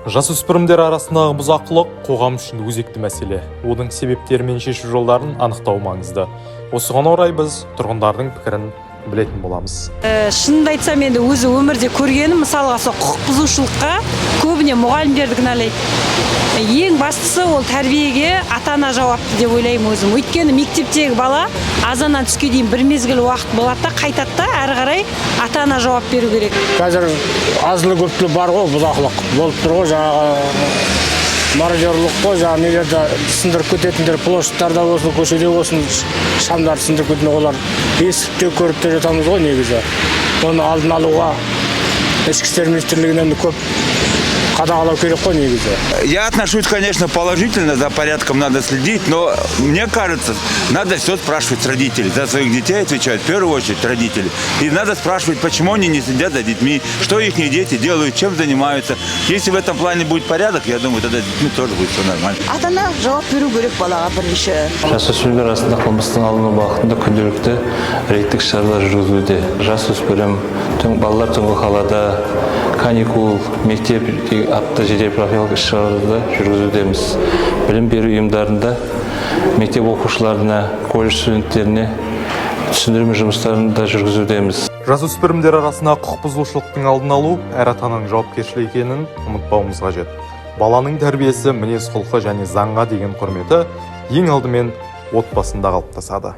Жасөспірімдер арасындағы бұзақылық қоғам үшін өзекті мәселе. Оның себептері мен шешу жолдарын анықтау маңызды. Осыған орай біз тұрғындардың пікірін білетін боламыз. Шынымды айтсам, енді өзі өмірде көргенім, мысалға, сол құқық бұзушылыққа көбіне мұғалімдерді кінәлайды. Ең бастысы, ол тәрбиеге ата ана жауапты деп ойлаймын өзім. Өйткені мектептегі бала азаннан түске дейін бір мезгіл уақыт болады да, қайтады да, әрі қарай ата ана жауап беру керек. Қазір азылы көптілі бар ғой, бұзақылық болып тұр ғой, жаңағы мародерлық қой, жаңағы нелерді сындырып кететіндер, площадьтарда болсын, көшеде болсын, шамдарды сындырып кететін, олар естіп те, көріп те жатамыз ғой. Негізі, оның алдын алуға Ішкі істер министрлігінен көп қадағалау керек қой негізі. Я отношусь, конечно, положительно, за порядком надо следить, но мне кажется, надо все спрашивать с родителей. За своих детей отвечают в первую очередь родители. И надо спрашивать, почему они не следят за детьми, что их дети делают, чем занимаются. Если в этом плане будет порядок, я думаю, тогда с детьми тоже будет все нормально. Ата ана жауап беру керек балаға бірінші. Жасөспірімдер арасында қылмыстың алдын алу бағытында күнделікті рейдтік іс-шаралар жүргізілуде. Жасөспірім балалар түнгі қалада, каникул, мектеп атты жедел профилактикалық іс-шараларды жүргізудеміз. Білім беру ұйымдарында мектеп оқушыларына, колледж студенттеріне түсіндірме жұмыстарын да жүргізудеміз. Жасөспірімдер арасында құқық бұзушылықтың алдын алу әр ата ананың жауапкершілігі екенін ұмытпауымыз қажет. Баланың тәрбиесі, мінез құлқы және заңға деген құрметі ең алдымен отбасында қалыптасады.